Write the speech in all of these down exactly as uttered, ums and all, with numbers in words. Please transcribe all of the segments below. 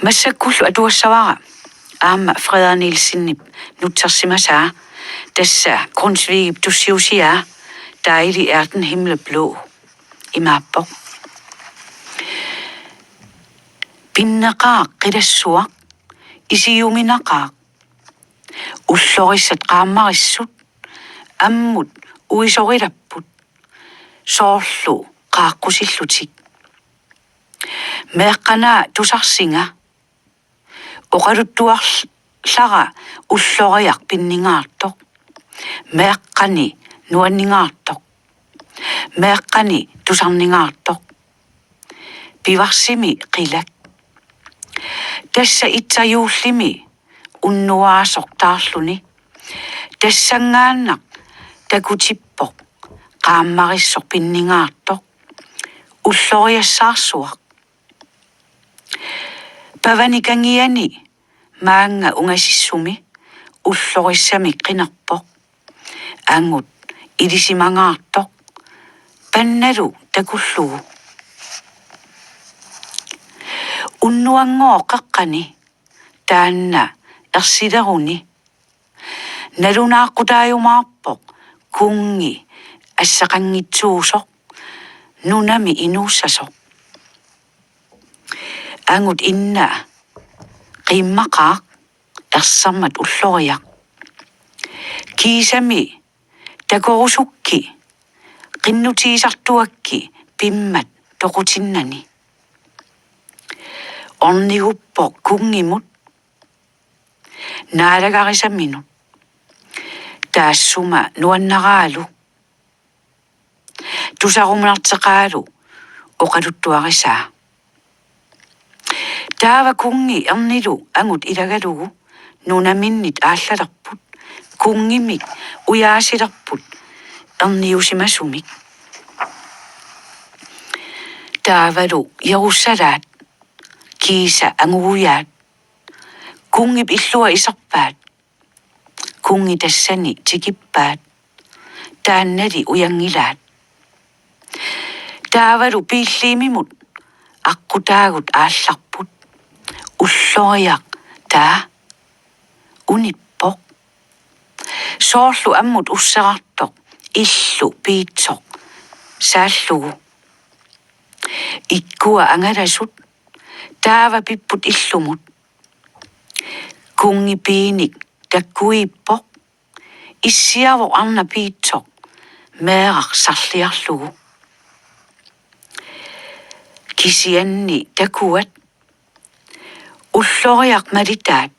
Massakkullu atuassavara aamma Frederik Nielsenip nutsersimasaa, tassa Grundtvigip tussiusiaa Dejlig er den himmel blå. Imaappoq: Pinneqaaq qilassuaq, isiuminaqaaq. Ullorissat qaammarissut ammut uisorilapput, soorlu qaaqqusillutik. Meeqqanaa tusarsinga. Oqaluttuarlara ulloriaq pinningaartoq, meeqqani nuanningaartoq, meeqqani tusarningaartoq. Pivarsimi qilak. Tassa itsajuullimi unnuaasoq taarluni. Tassanngaannaq takutippoq qaammarissoq pinningaartoq, ulloriassaarsuaq. Pavani kangiani maannga ungasissumi ullorissami qinerpoq, angut ilisimangaartoq, pannalu takullugu. Unnuanngooq qeqqani, taanna ersileruni. Nalunaaqqutaajumaarpoq kunngi assaqanngitsuusoq, nunami inuussasoq. Angut inna qiimmaqaaq, ersermat ulloriaq. Kiisami takorusukki, qinnutigisartuakki pimmat toqutinnani. Orniguppoq kunngimut naalagarisaminut. Taassuma nuannaraalu, tusaruminarteqaalu oqaluttuarisaa. Taava kunngi ernilu angut ilagalugu nunaminnit aallalerput, kunngimik ujaasilerput erniusimasumik. Taavalu jerussalaat, kiisa angugujaat. Kunngip illua iserpaat. Kunngi tassani tikippaat. Taannali ujanngilaat. Taavalu biilliimimut aqqutaagut aallarput. Ulloriaq taa unippoq. Soorlu ammut usserartoq illu piitsoq saallugu. Ikkua angalasut taava pipput illumut. Kunngi piinik takkuiippoq. Issiavoq arnaq piitsoq meeraq sarliarlugu. Kisianni takuat, ulloriaq malitaat.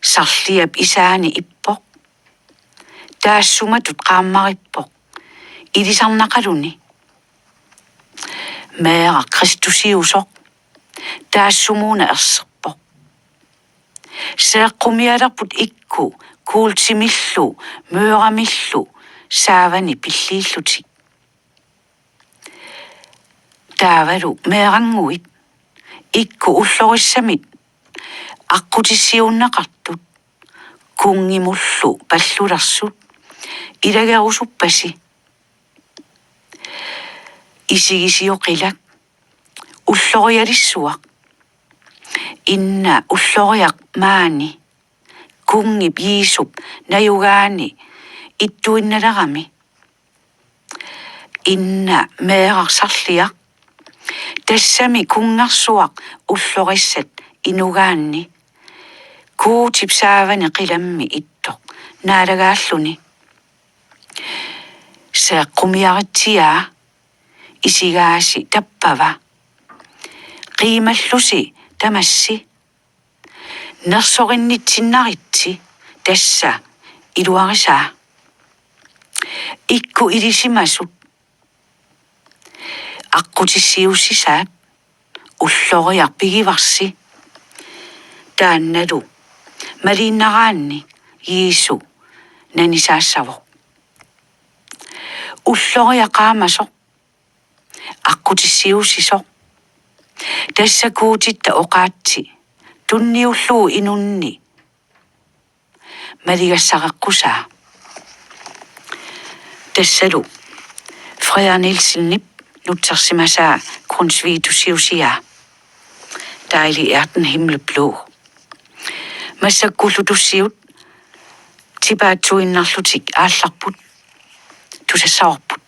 Sarliap isaani ippoq. Taassumatut qaammarippoq ilisarnaqaluni. Meeraq kristusiusoq, taassumuuna erserpoq. Seeqqumialerput ikku kuultimillu, meeramillu saavani pilliillutik. Taavalu meerannguit ikku ullorissamit aqqutissiuunneqartut, kunngimullu pallulersut ilagerusuppasi. Isigisioqilak, ullorialissuaq. Inna ulloriaq maani kunngip Jiisup najugaani ittuinnalerami. Inna meeraq sarliaq, tassami kunngersuaq ullorissat inugaanni, Guutip saavani qilammi ittoq naalagaalluni. Seeqqumiaritsiaa, isigaasi tappava. Qiimallusi tamassi. Nersorinnitsinnaritsi tassa iluarisaa. Ikku ilisimasut aqqutissiuussisaat, ulloriaq pigivarsi. Taannalu maliinnaraanni Jiisu nanisaassavoq. Ulloriaq qaamasoq, aqqutissiuussisoq. Tassa Guutitta oqaatsi tunniullugu inunni maligassareqqusaa. Tassalu Frederik Nielsenip nutsersimasaa Grundtvigip tussiusiaa. Dejlig er den himmelblå. Massakkullu tussiut tipaatsuinnarlutik aallarput tusassavarput.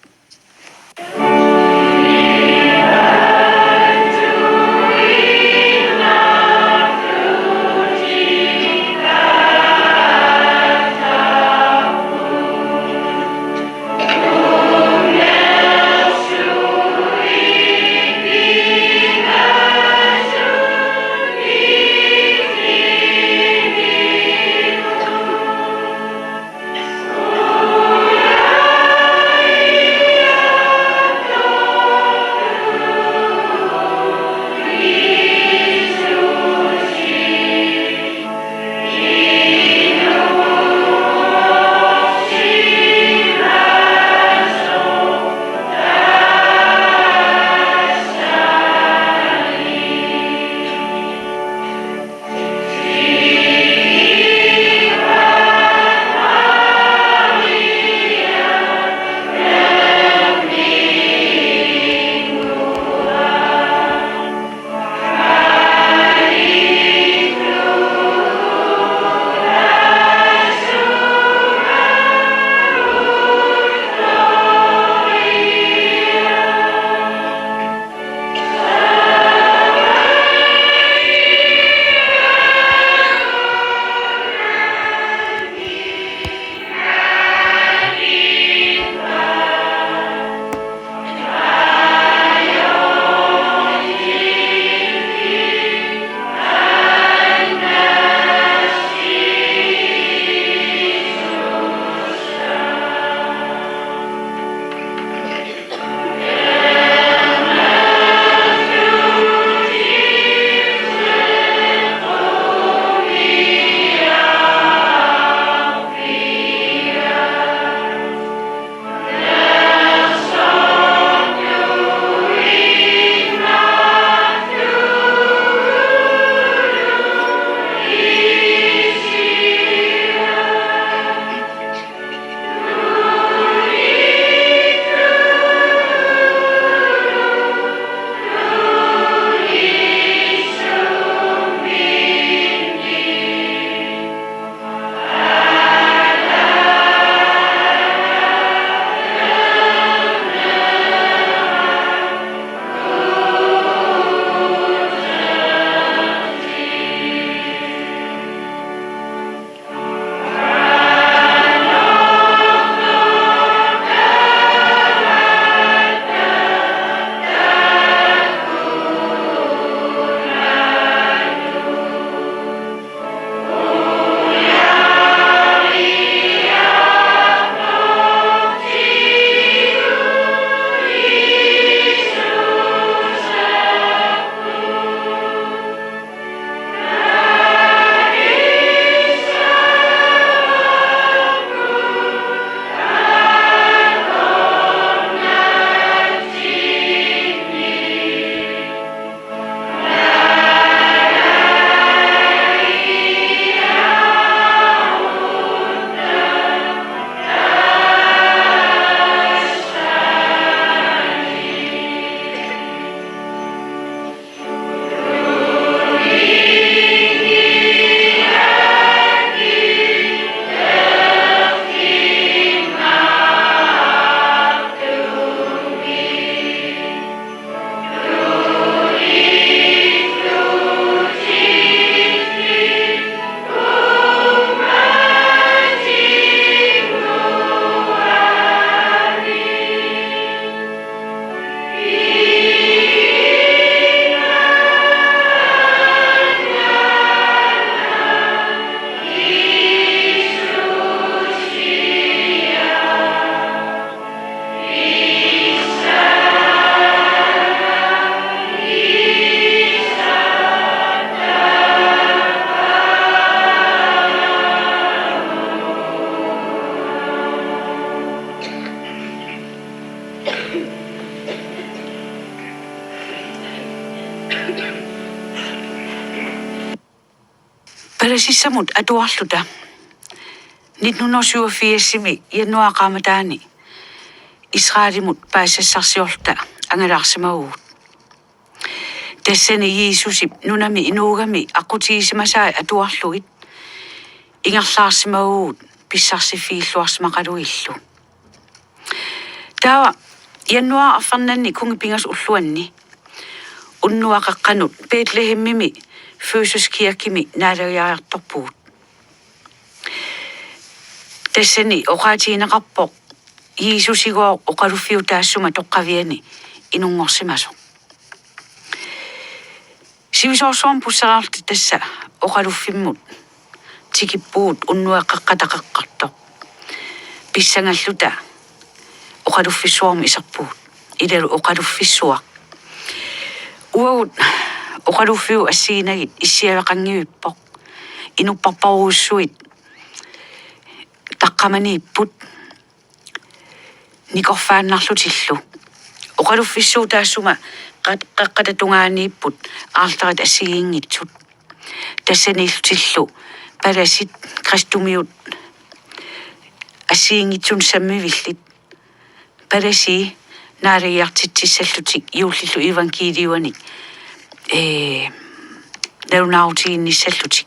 Palasissamut atuarluta nitten hundrede og syvogfirsimi januaarip qaammataani Israelimut paasisassarsiorluta angalaarsimavugut. Tassani Jiisusip nunami inuugami aqqutigisimasai atuarlugit ingerlaarsimavugut pissarsiffiilluarsimaqalugillu. Taava januaarip arfernanni kunngi pingasut ulluanni unnuap qeqqanut Betlehemimi Fødselskirkemi naalagiariartorpugut. Tassani oqaatigineqarpoq Jiisusigooq oqaluffiup taassuma toqqaviani inunngorsimasoq. Sivisoorsuarmut pusseriarluta tassa oqaluffimmut tikippugut unnuap qeqqata qeqqartoq. Pissangalluta oqaluffissuarmut iserpugut. Ilalu oqaluffissuaq. Uagut oqaluffiup assiginagit issiaveqanngivippoq. Inuppassuarujussuit taqqamaniipput nikorfaannarlutillu. Oqaluffissuup taassuma qat-, qeqqata tungaaniipput aarlerit assigiinngitsut. Tassaniillutillu palasit kristumiut assigiinngitsunik sammivillit. Palasii naalagiartitsissallutik juullillu iivangkiiliuanik, ee, nalunaarutiginnissallutik.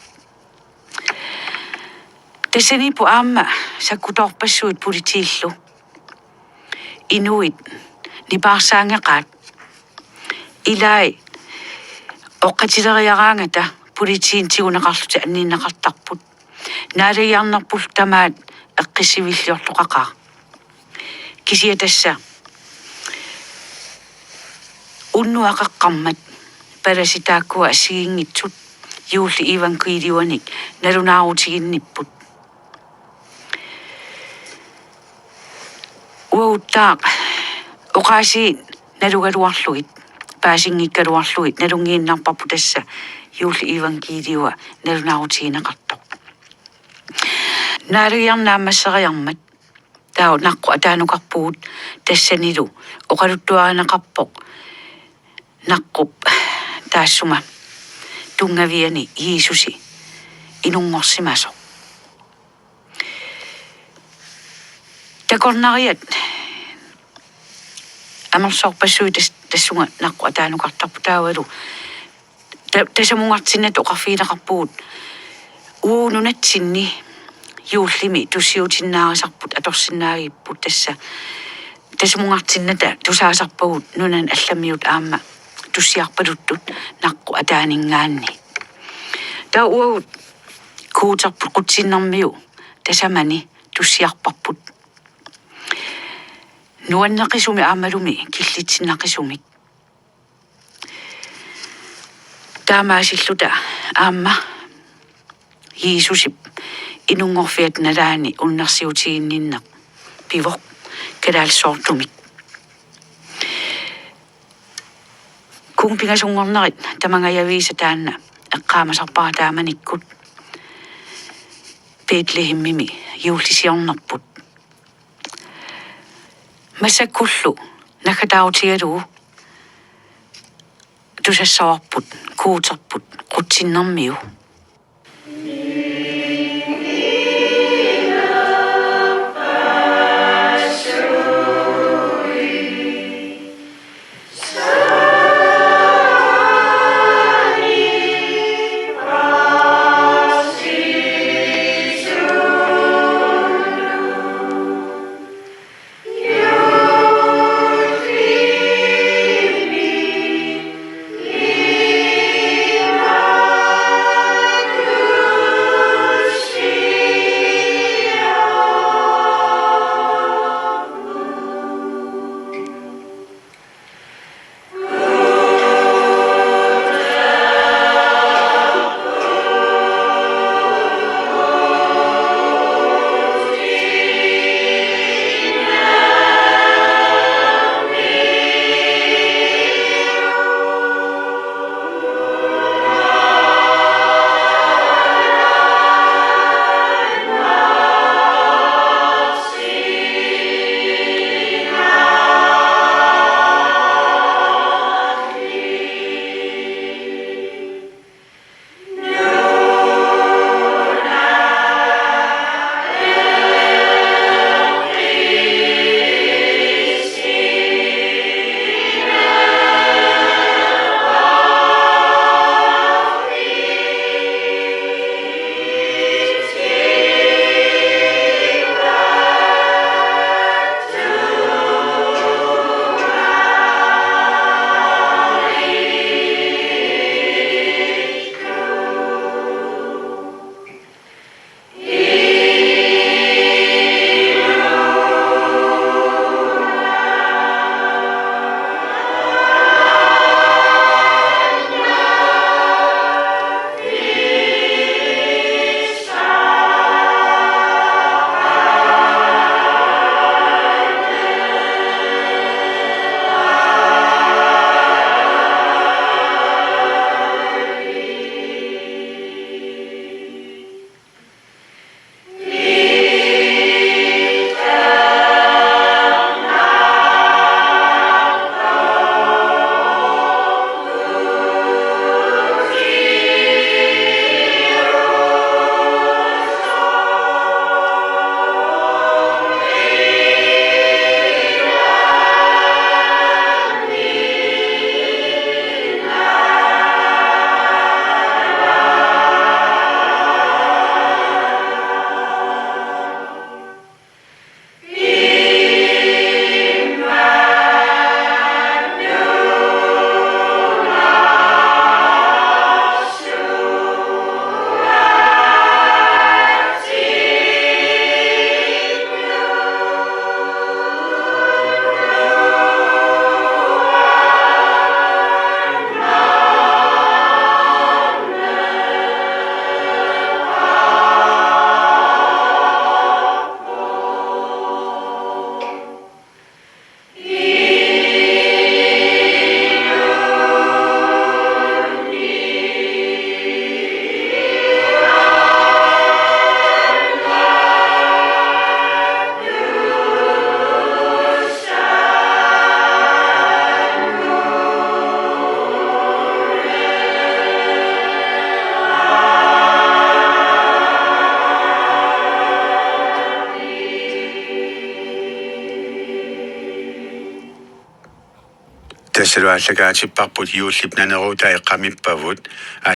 Tassaniipput aamma sakkutoorpassuit politiillu. Inuit nipaarsaanngeqaat. Ilai oqatileriaraangata politiinit tiguneqarlutik anninneqartarput. Naalagiarnerpullu tamaat eqqissiviilliortoqaqaaq. Kisianni tassa unnuap qeqqarmat palasit taakkua assigiinngitsut juullip iivangkiiliuanik nalunaarutiginnipput. Uaguttaaq oqaasii nalugaluarlugit, paasinngikkaluarlugit, nalunngiinnarparput tassa juullip iivangkiiliua nalunaarutigineqartoq. Naalagiarneq naammasseriarmat taava naqqut ataanukarpugut tassanilu oqaluttuarineqarpoq naqqup taassuma tunngaviani Jiisusi inunngorsimasoq. Takornariat amerlasoorpassuit tas-, tassunga naqqut ataanukartarput taavalu ta-, tasamungartinnata oqarfigineqarpugut uagut nunatsinni juullimi tussiutinnaarisarput atorsinnaagipput tassa. Tasamungartinnata tusaasarpagut nunani allamiut aamma tussiarpaluttut naqqut ataaninngaanniit. Taava uagut Guuterput qutsinnermiu tasamani tussiarparput. Nuanneqisumik aammalumi killitsinnaqisumik. Taamaasilluta aamma Jiisusip inunngorfiata nalaani unnersiutiginninneq pivoq kalaallisoortumik. Kunngi pingasunngornerit tamangajaviisa taanna eqqaamasarpara taamanikkut Betlehemimi juullisiornerput. Massakkullu naggataarutigalugu tusassavarput Guuterput qutsinnermiu. Taavalu aallakaatipparput juullip naneruutai qamippavut.